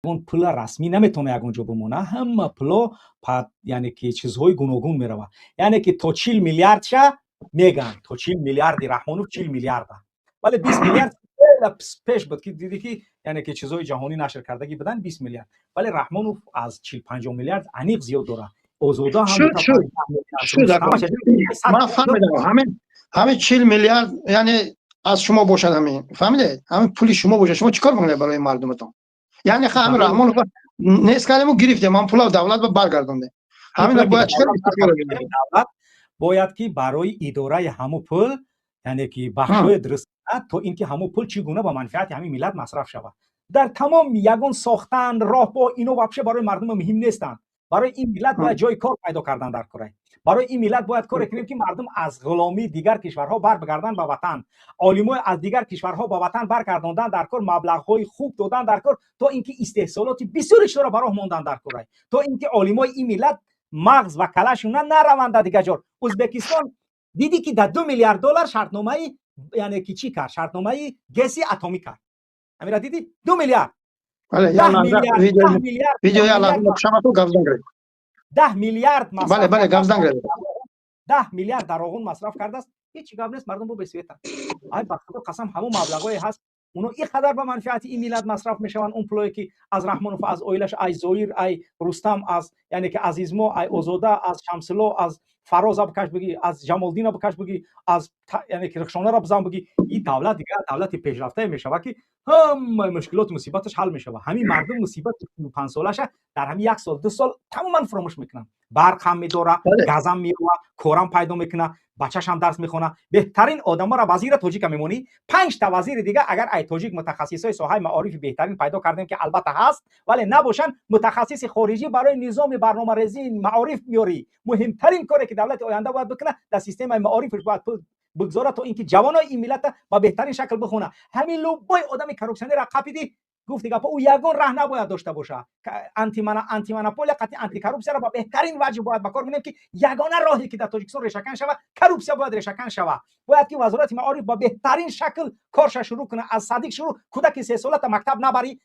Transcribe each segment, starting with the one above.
Ягон пула расмӣ наметавона ягон ҷо бимона. Ҳама пуло, яъне ки чизҳои гуногун меравад, яъне ки то 40 миллиардша меган, то 40 миллиарди Раҳмонов 40 миллиарда, вале 20 миллиард пеш буд, ки диди, ки яъне ки чизҳои ҷаҳонӣ нашр кардагӣ буданд 20 миллиард, вале Раҳмонов аз 40-50 миллиард аниқ зиёд дорад. Озода. Ман фаҳмидам, ҳамин 40 миллиард, яъне аз шумо бошад, ҳамин, фаҳмидед, ҳамин пули шумо бошад, шумо чӣ кор мекунед барои мардуматон? Яъне ҳамин Раҳмонов нест кардему, гирифтем, ҳам пула давлат ба баргардондем, ҳамин бояд чӣ кор? Давлат бояд ки барои идораи ҳамун пул, яъне ки бахшҳои дуруст кунад, то ин ки ҳамун пул чӣ гуна ба манфиати ҳамин миллат масраф шавад. Дар тамом ягон сохтан роҳ бо ино вообще барои мардум муҳим нестанд. Барои ин миллат бояд ҷои кор пайдо кардан дар кора. Барои ин миллат бояд коре кунем, ки мардум аз ғуломии дигар кишварҳо барбигарданд ба ватан. Олимои аз дигар кишварҳо ба ватан баргардондан дар кор, маблағҳои хуб додан дар кор, то ин ки истеҳсолоти бисёри чизҳоро ба роҳ мондан дар кора, то ин ки олимои ин миллат мағз ва калашона нараванд дар дигар ҷо. Ӯзбекистон дидӣ, ки дар 2 миллиард доллар шартномаи, яъне ки чӣ кард, шартномаи ГЭСи атомӣ кард. Ҳамира дидӣ? 2 миллиард. 10 миллиард. 10 миллиард дар Роғун масраф кардааст. Ҳеҷ гап нест, мардум бо бесветанд. Ай, ба Худо қасам, ҳамон маблағҳое ҳаст, оно ин қадар ба манфиати ин миллат масраф мешаванд. Он пулое ки аз Раҳмонов, аз оилаш, ай Зоир, ай Рустам, аз, яъне ки Азизмо, ай Озода, аз Шамсило, аз Фароза бикаш бигӣ, аз Ҷамолдина бикаш бигӣ, аз, яъне ки Рухшонара бизан бигӣ, ин давлат дигар давлати пешрафтае мешавад, ки ҳамаи мушкилоти мусибаташ ҳал мешавад. Ҳамин мардум мусибати 5 солаша дар ҳамин як сол, 2 сол тамоман фуромӯш мекунанд. Барқ ҳам медора, газам меова, корам пайдо мекунад, бачашам дарс мехонад. Беҳтарин одаморо, вазира тоҷика мемонӣ, панҷта вазири дига. Агар ай тоҷик мутахассисои соҳаи маорифи беҳтарин пайдо кардем, ки албатта ҳаст, вале набошанд, мутахассиси хориҷӣ барои низоми барномарезии маориф меёрӣ. Муҳимтарин коре ки давлати оянда бояд бикунад, дар системаи маорифш бояд пул бигзорад, то ин ки ҷавонои ин миллата ба беҳтарин шакл бихонад. Ҳамин любой одами коррупсионерро қапидӣ, гуфти гапо, ӯ ягон раҳ набояд дошта боша. Антимонополия қатъи антикоррупсияро ба беҳтарин ваҷҳ бояд ба кор бинем, ки ягона роҳе ки дар Тоҷикистон решакан шава, коррупсия бояд решакан шава. Бояд ки Вазорати маориф ба беҳтарин шакл корша шурӯъ кунад, аз садик шурӯъ. Кӯдаки 3 солата мактаб набарӣ,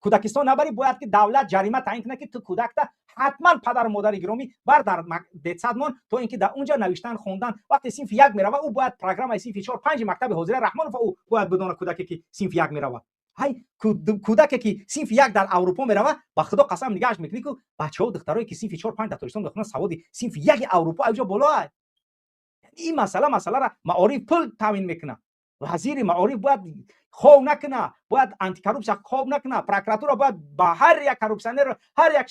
кӯдакистон набарӣ, бояд ки давлат ҷарима таъин кунад, ки ту кӯдакта ҳатман, падару модари гиромӣ, бар дар детсадмон, то ин ки дар унҷа навиштан, хондан. Вақте синфи як мерава, ӯ бояд программаи синфи чор, панҷи мактаби ҳозира Раҳмонов ӯ бояд бидонад. Кӯдаке ки синфи як мерава, ҳай, кӯдаке ки синфи як дар Аврупо мерава, ба Худо қасам, нигаҳаш мекунӣ, ку бачаҳо, духтарое ки синфи чор, панҷ дар Тоҷикистон мехонанд, саводи синфи яки Аврупо аҷо боло ай. Ин масъалара маориф пул таъмин мекунад. Вазири маориф бояд хов накуна, бояд антикоррупсия хов накуна, прокуратура бояд ба ҳар як коррупсионер, ҳар як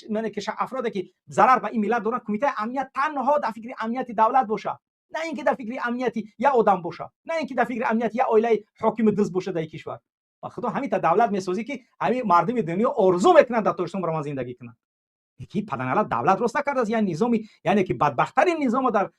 афроде ки зарар ба ин миллат доранд. Кумитаи амният танҳо дар фикри амнияти давлат бошад, на ин ки дар фикри амнияти як одам бошад, на ин ки дар фикри амнияти як оилаи ҳокими дузд бошад дар кишвар. Ба Худо, ҳамин та давлат месозӣ, ки ҳамин мардуми дунё орзу мекунанд дар Тоҷикистон бароман зиндагӣ кунанд. Ки паданалат давлат рост накардааст, яъне низоми, яъне ки бадбахттарин низомо дар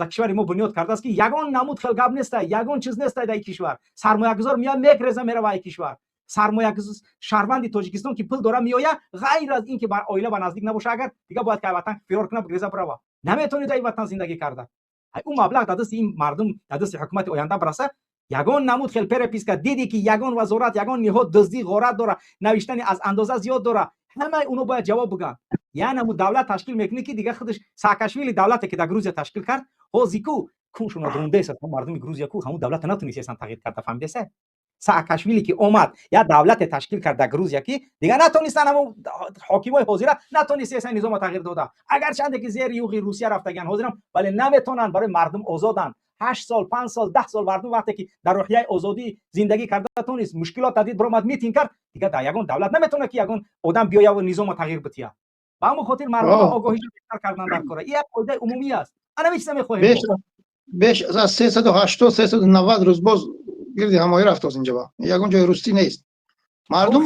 кишвари мо бунёд кардааст, ки ягон намуд хел гап неста, ягон чиз неста дар кишвар. Сармоягузор меояд, мекреза, мерава ай кишвар. Сармоягузор, шаҳрванди Тоҷикистон ки пул дора, меояд, ғайр аз ин ки бар оила ба наздик набоша, агар дига бояд ки ай ватан фирор кунад, бигреза, бирава. Наметавонӣ дар ин ватан зиндагӣ карда. Ӯ маблағ дар дасти ин мардум, дар дасти ҳукумати оянда бираса, ягон намуд хел переписка дидӣ, ки ягон вазорат, ягон ниҳод дуздӣ, ғорат дора, навиштани аз андоза зиёд дора, ҳамаи оно бояд ҷавоб бигӯянд. Як намуд давлат ташкил мекунӣ, ки дига худаш Саакашвили давлате ки дар Грузия ташкил кард, ҳози ку куншуна дурундеса. Мардуми Грузия ку ҳамун давлата натунистесан тағйир карда, фаҳмидеса? Саакашвили ки омад, як давлате ташкил кард дар Грузия, ки дига натонистан, ҳамун ҳокимои ҳозира натонистесан низома тағйир дода. Агарчанде ки зери юғи Русия рафтагиан ҳозирам, вале наметонанд. Барои мардум озоданд. 8 сол, 5 сол, 10 сол мардум вақте ки дар рӯҳияи озодӣ зиндагӣ карда тонист, мушкилот дид, биромад, митинг кард, дига дар ягон давлат наметавонад, ки ягон одам биёяву низома тағйир бития. Ба ҳамон хотир мардум огоҳӣ беҳтар кардан дар кора. Ин як қоидаи умумӣ аст. Ана чиза мехоҳем. Беш аз 380, 390 рӯз боз гирди ҳамоӣ рафтост. Инҷа ба ягон ҷои рустӣ нест. Мардум,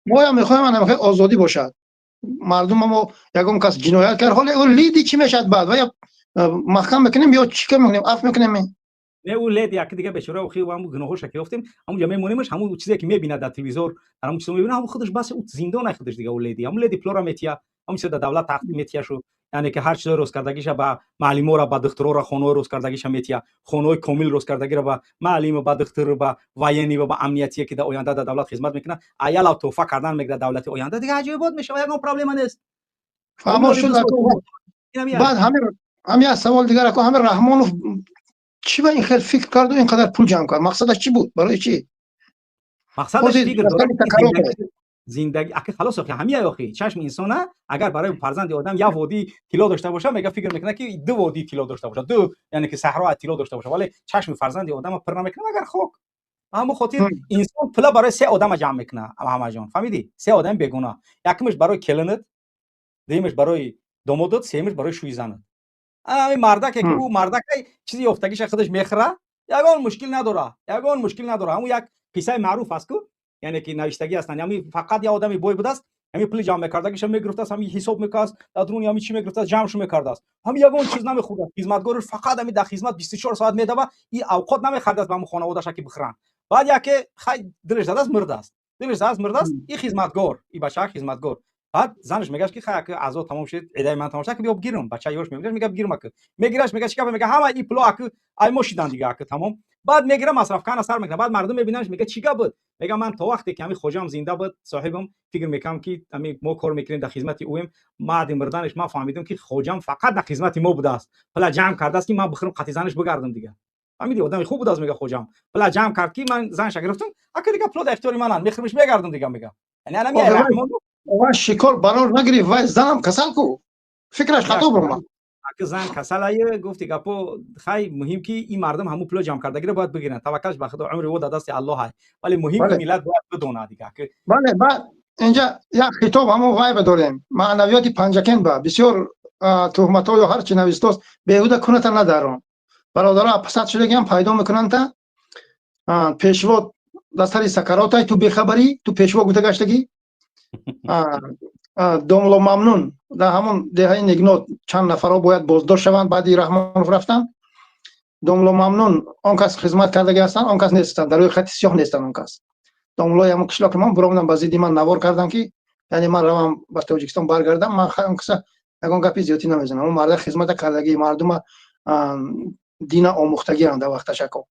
моям мехоҳем, ана мехоҳем озодӣ бошад мардум. Амо ягон кас ҷиноят кард, ҳоле ӯ лиди чӣ мешавад баъд? Ва я маҳкам мекунем ё чӣ кор мекунем, афв мекунем? Не, ӯ лед яки дига бечора, охи ҳамун гуноҳоша ки ёфтем, ҳамунҷа мемонемаш. Ҳамун чизе ки мебинад дар телевизор, дар ҳамун чизо мебинад, ҳамун худаш бас, ӯ зиндона худаш дига. Ӯ леди, ҳамун леди пулора метия, ҳамун чизо дар давлат тақдим метияшу. Яъне ки ҳар чизои рӯзкардагиша ба маълимора, ба духтурора хонаҳои рӯзкардагиша метия, хонаҳои комил рӯзкардагиро ба маълима, ба духтур, ба военный ва ба амниятие, ки дар оянда дар давлат хизмат мекунад, аялав тӯҳфа кардан мегирад давлати оянда, дига аҷоибот мешава, ягон проблема нест. Фаҳмо шуд. Баъд ҳамин як савол дигар, ако, ҳамин Раҳмонов чӣ ба ин хел фикр карду ин қадар пул ҷамъ кард? Мақсадаш чӣ буд? Барои чӣ? Мақсадаш фикр зиндагӣ, аки, халос, охи, ҳамия, охи, чашми инсона агар барои фарзанди одам як водии тилло дошта боша, мега, фикр мекунад, ки ду водии тилло дошта боша, ду, яъне ки саҳро аз тилло дошта боша, вале чашми фарзанди одама пир намекунад, агар хок. Ҳамон хотир инсон пула барои се одама ҷамъ мекунад, Муҳаммадҷон, фаҳмидӣ? Се одами бегуноҳ: якумаш барои келинат, дуюмаш барои домодат, сеюмаш барои шӯи занат. Ҳамин мардаке, ки ӯ мардакай чизи ёфтагиша худаш мехӯра, ягон мушкил надора, ягон мушкил надора. Ҳамун як қиссаи маъруф аст ку, яъне ки навиштагӣ ҳастанд, ҳамин фақат як одами бой будааст, ҳамин пули ҷамъ мекардагиша мегирифтааст, ҳамин ҳисоб мекардааст, дар дуруни ҳамин чӣ мегирифтааст, ҷамъшу мекардааст, ҳамин ягон чиз намехӯрдааст, хизматгораш фақат ҳамин дар хизмат 24 соат медава, и авқот намехӯрдааст ба ҳамин хонаводаша, ки бихӯранд. Баъд яке хай дилаш задааст, мурдааст, дилаш задааст, мурдааст. И хизматгор, и бачаак хизматгор, баъд занаш мегӯяд, ки хай, азо тамом шуд, идаи ман тамом шуд, биё бигирам. Бача ёш мегӯяд, мега, бигирам, ака. Мегираш, мега, чӣ гапа? Мега, ҳама и пуло, ака, ай мо шидан дига, ака, тамом. Баъд мегира, масраф кана сар мекунад. Баъд мардум мебинанш, мега, чӣ гап буд? Мега, ман то вақте ки ҳамин хоҷаам зинда буд, соҳибам, фикр мекунам, ки ҳамин мо кор мекунем, дар хизмати ӯем. Баъди мурданаш ман фаҳмидам, ки хоҷаам фақат дар хизмати мо будааст, пула ҷамъ кардааст, ки ман бихӯрам, қати занаш бигардам дига, фаҳмиди? Одами хуб будааст, мега, хоҷаам пула ҷамъ кард, ки ман занша гирифтам, ака, дига пуло дар ихтиёри мананд, мехӯрмиш, мегардам дига, мега. Яъне анами Раҳмон. Вай шикор барор нагирифт, вай занам касал ку, фикраш хато бурмад. Ака, зан касалае, гуфти гапо. Хай, муҳим ки ин мардум ҳамун пуло ҷамъ кардагиро бояд бигиранд. Таваккалш ба Худо, умри ӯ дар дасти Аллоҳ ай, вале муҳим ки миллат бояд бидонад дига. Бале, баъд инҷа як хитоб ҳамон вайба дорем, маънавиёти Панҷакент ба бисёр туҳматҳо ё ҳар чи навистост, беҳуда куната надарон, бародаро, пасад шудагиам пайдо мекунанд. Та пешво дар сари сакаротай, ту бехабарӣ, ту пешво гуфта гаштагӣ. Домло Мамнун дар ҳамон деҳаи Негнот чанд нафарҳо бояд боздошт шаванд баъди Раҳмонов рафтан. Домло Мамнун, он кас хизмат кардаги ҳастанд, он кас нестанд, дар рӯи хати сиёҳ нестанд. Он кас домлои ҳамон қишлоқи ман буромадам, ба зидди ман навор кардам, ки яъне ман равам, ба Тоҷикистон баргардам. Ман он каса ягон гапи зиёдтӣ намезанам. Он марда хизмата кардагии мардума, дина омӯхтагианд дар вақташако.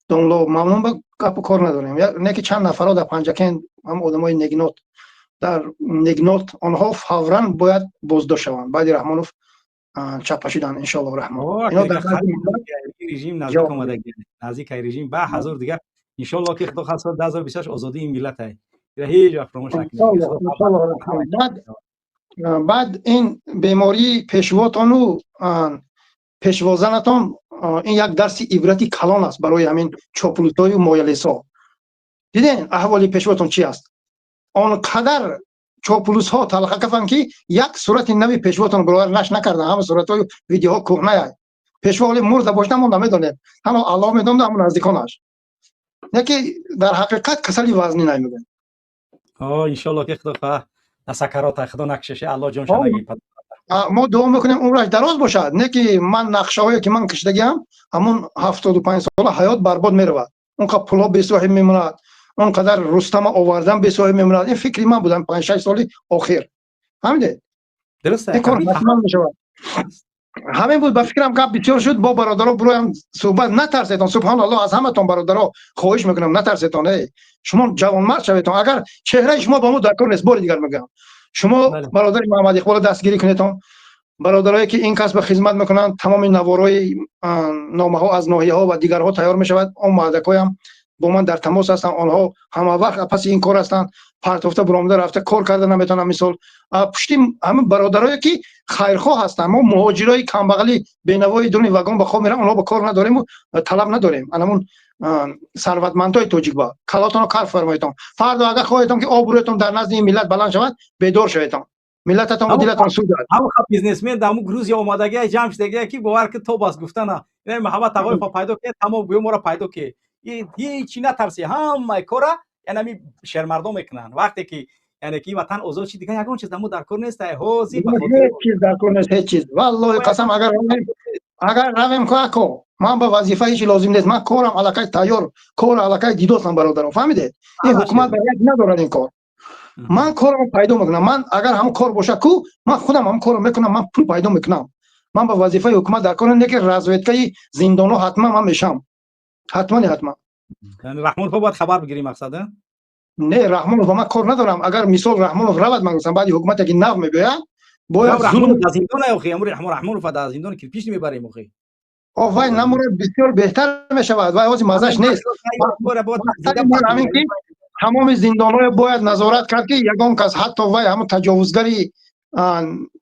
Домло Мамнун ба гапу кор надорем, не ки чанд нафарҳо дар Панҷакент, ҳам одамои Негнот, дар Негнот, онҳо фавран бояд боздошт шаванд баъди Раҳмонов чапа шудан, иншоалло раҳмон. Режим наздик омадаги, наздик ай режим ба ҳазор дигар, иншоалло, ки Худо хоҳад, соли 2026 озодии ин миллат ай, ҳеҷ вақт фаромӯш накунед. Баъд ин бемории пешвотону пешвозанатон, ин як дарси ибрати калон аст барои ҳамин чоплутою моялесо. Диден, аҳволи пешвотон чи аст? Он қадар чоплусҳо талха кафанд, ки як сурати нави пешвотон баровар наш накардан. Ҳама суратҳою видеоҳо кӯҳнаяй. Пешво ҳоли мурда бошад, мо намедонем, ҳама Аллоҳ медонад, ҳама наздиконаш. Яке дар ҳақиқат касали вазнӣ намегӯям. Иншолло, ки Худо хоҳад, сакарота Худо накшеше, Аллоҳ ҷон шанаги. Мо дуо мекунем, умраш дароз бошад, не ки ман нақшаҳое ки ман кишидагиам, ҳамун 75 сола ҳаёт барбод меравад, он қадр пулҳо бесоҳиб мемонад, он қадар Рустама овардан бесоҳиб мемонад. Ин фикри ман будам 5-6 соли охир, фаҳмидед? Ин кор ҳатман мешавад. Ҳамин буд, ба фикрам, гап бисёр шуд. Бо бародаро буроям суҳбат, натарсетон. Субҳоналлоҳ, аз ҳаматон, бародаро, хоҳиш мекунам, натарсетон. Э, шумо ҷавонмард шаветон. Агар чеҳраи шумо ба мо дар кор нест, бори дигар мегӯям, шумо бародари Муҳаммад Иқболро дастгирӣ кунетон, бародарое ки ин кас ба хизмат мекунанд. Тамоми наворои номаҳо аз ноҳияҳо ва дигарҳо тайёр мешавад. Он мардакоям бо ман дар тамос ҳастанд, онҳо ҳама вақт паси ин кор ҳастанд. Партофта буромада рафта кор карда наметавонам. Мисол, пушти ҳамин бародарое ки хайрхоҳ ҳастанд, мо муҳоҷирои камбағали бенавои дуруни вагон ба хоб мерам, онҳо ба кор надорему талаб надорем. Анамун сарватмандҳои тоҷик ба калотонро кар фармоедтон. Фардо агар хоҳедтон, ки обрӯятон дар назди ин миллат баланд шавад, бедор шаведтон, миллататон ва дилатон сӯзад. Ҳамон бизнесмен дар ҳамун Грузия омадагия, ҷамъ шудагия, ки бовар ки то бас гуфтана Муҳаммад Тағоев пайдо ки, тамом гӯё моро пайдо ки, ҳечи натарси, ҳамаи кора яъне ҳами шермардон мекунанд. Вақте ки яъне ки ватан озод шид, дигар ягон чиз дамо дар кор нест. Ҳозир ҳеҷ чиз дар кор нест, ҳеҷ чиз. Валлоҳи қасам, агар равем, ако ман ба вазифа ҳеҷ лозим нест, ман корам аллакай тайёр, кор аллакай дидосам, бародарон, фаҳмидед? Ин ҳукумат ба як надорад ин кор. Ман корро пайдо мекунам. Ман агар ҳамон кор бошад ку, ман худам ҳамон корро мекунам, ман пул пайдо мекунам. Ман ба вазифаи ҳукумат дар кор не, ки разведкаи зиндонҳо ҳатман ман мешам. Ҳатман, ҳатман. Раҳмонов бояд хабар бигирӣ, мақсад? Не, Раҳмонов ба ман кор надорам. Агар мисол Раҳмонов равад, ман гуфтам, баъди ҳукумате ки нав мебиёяд, бояд зулм дар зиндон охи, амри Раҳмонов дар зиндон кирпич намебарем охи. О, вай намурад, бисёр беҳтар мешавад. Вай ҳозир маззаш нест. Ҳамин ки тамоми зиндонҳое бояд назорат кард, ки ягон кас, ҳатто вай ҳамон таҷовузгари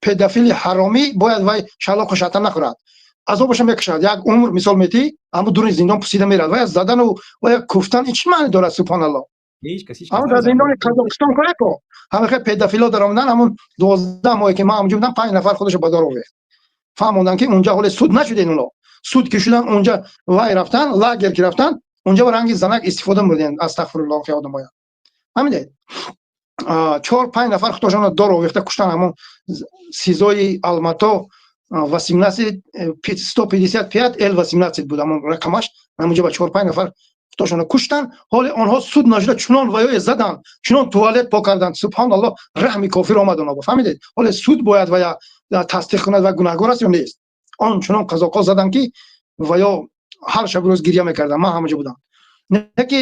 педофили ҳаромӣ, бояд вай шалоқу шата нахӯрад, азобаша мекашад. Як умр мисол метӣ, ҳамун дуруни зиндон пусида мерад. Вай задану вай куфтан ин чӣ маъне дорад, субҳоналло? Ҳамун дар зиндони Қазоқистон корако ҳамин педофило даромадан, ҳамун 12 моҳе ки ман ҳамунҷо будам, панҷ нафар худашо ба дор овехт. Фаҳмонданд, ки унҷа ҳоле суд нашуден. Уно суд ки шудан, унҷа вай рафтан, лагер ки рафтан, унҷа ба ранги занак истифода мурден. Астағфируллоҳ, ки одамоя ҳамиде чор панҷ нафар худошонро дор овехта куштан. Ҳамон СИЗОи Алмато 155 Л 18 буд ҳамон рақамаш. Ҳамонҷо ба чор панҷ нафар худошонро куштан. Ҳоле онҳо суд нашуда, чунон ваёе задан, чунон туалет пок карданд, субҳоналлоҳ, раҳми кофир омад онҳо. Фаҳмидед? Ҳоле суд бояд вая тасдиқ кунад ва гунаҳгор аст ё нест. Он чунон қазоқҳо заданд, ки ваё ҳар шаб рӯз гирья мекарданд. Ман ҳамаҷо будам. Не ки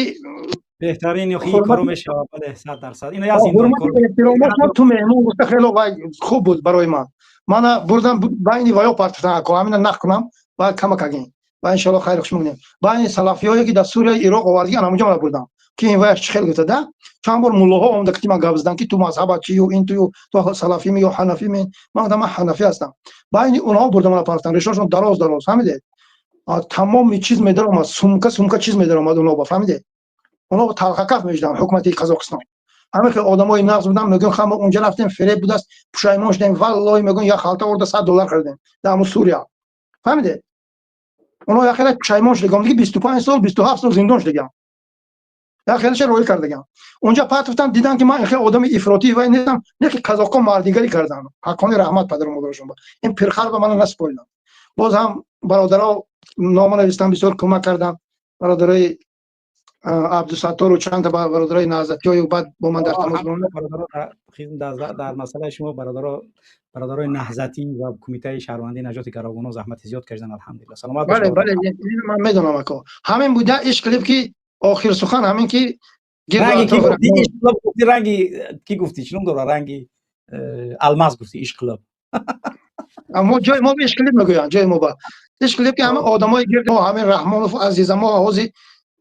Беҳтарин ё коро мешавад, бале, 100%. Ина як зиндон эҳтиромот ту меҳмон гуфта, хело вай хуб буд барои ман. Мана бурдам байни ваё партофтан, ако ҳамина нақ кунам, баъд камак агин ва иншоалло хайр хуш мекунем. Байни салафиҳое ки дар Сурияи Ироқ овардиган, ҳамонҷо мана бурдам, ки ин ваяш чӣ хел гуфта да. Чанд бор муллоҳо омада, ки ман гап задан, ки ту мазҳабат чию, ин тую, ту салафими ё ҳанафими? Ман гуфтам, ман ҳанафӣ ҳастам. Байни онҳо бурдам, мана партофтан, решошон дароз дароз, фаҳмидед? Тамоми чиз медаромад, сумка сумка чиз медаромад онҳо ба, фаҳмидед? Онҳо талхакаф мешуданд. Ҳукумати Қазоқистон ҳама хел одамои нағз буданд. Мегӯям, ҳама унҷа рафтем, фиреб будааст, пушаймон шудем. Валлоҳи, мегӯям, як халта орда 100 доллар харидем дар ҳамун Сурия, фаҳмидед? Онҳо як хеле пушаймон шудагам, диги 25 сол, 27 сол зиндон шудагам, як хелеша роҳӣ кардагам, унҷа партофтан. Дидан, ки ман ин хел одами ифротӣ вай нестам. Не ки қазоқҳо мардигарӣ карданд, ҳаққони раҳмат падару модарашон ба ин пирхар ба мана насупориданд. Боз ҳам бародаро нома навистан, бисёр кӯмак карданд, бародарои Абдусаттору чанда бародарои наҳзатиҳою баъд бо ман дар тамос. Дар масъалаи шумо бародарои наҳзатӣ ва кумитаи шаҳрвандии наҷоти гаравгоно заҳмати зиёд кашидан, алҳамдулилла, саломат. Бале, бале, ман медонам, ако. Ҳамин буда иш клип, ки охир сухан ҳамин ки Ранги ки гуфтӣ, чӣ ном дора, ранги алмаз гуфтӣ, ишқилоб. Мо ҷои мо ишқилиб мегӯянд, ҷои мо ба ишқилиб, ки ҳама одамои гирд мо, ҳамин Раҳмонов азиза мо ҳозир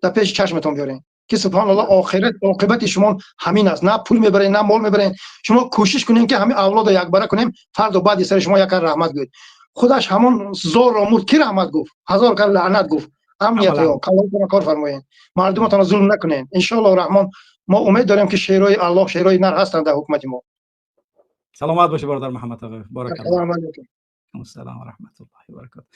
дар пеши чашматон биёрем, ки субҳоналлоҳ, охират оқибати шумо ҳамин аст. На пул мебарен, на мол мебарен. Шумо кӯшиш кунем, ки ҳамин авлодо якбара кунем, фардо баъди сари шумо якар раҳмат гӯед. Худаш ҳамон зорро мурд, ки раҳмат гуфт? Ҳазор кар лаънат гуфт. Амниятё калонтона кор фармоед, мардуматонро зулм накунед. Иншоаллоҳ раҳмон, мо умед дорем, ки шерои Аллоҳ, шерои нар ҳастанд дар ҳукумати мо. Саломат бошед, бародар Муҳаммад Тағоев, баракаллоҳ. Ассалому алайкум. Ассалому ва раҳматуллоҳи ва баракатуҳ.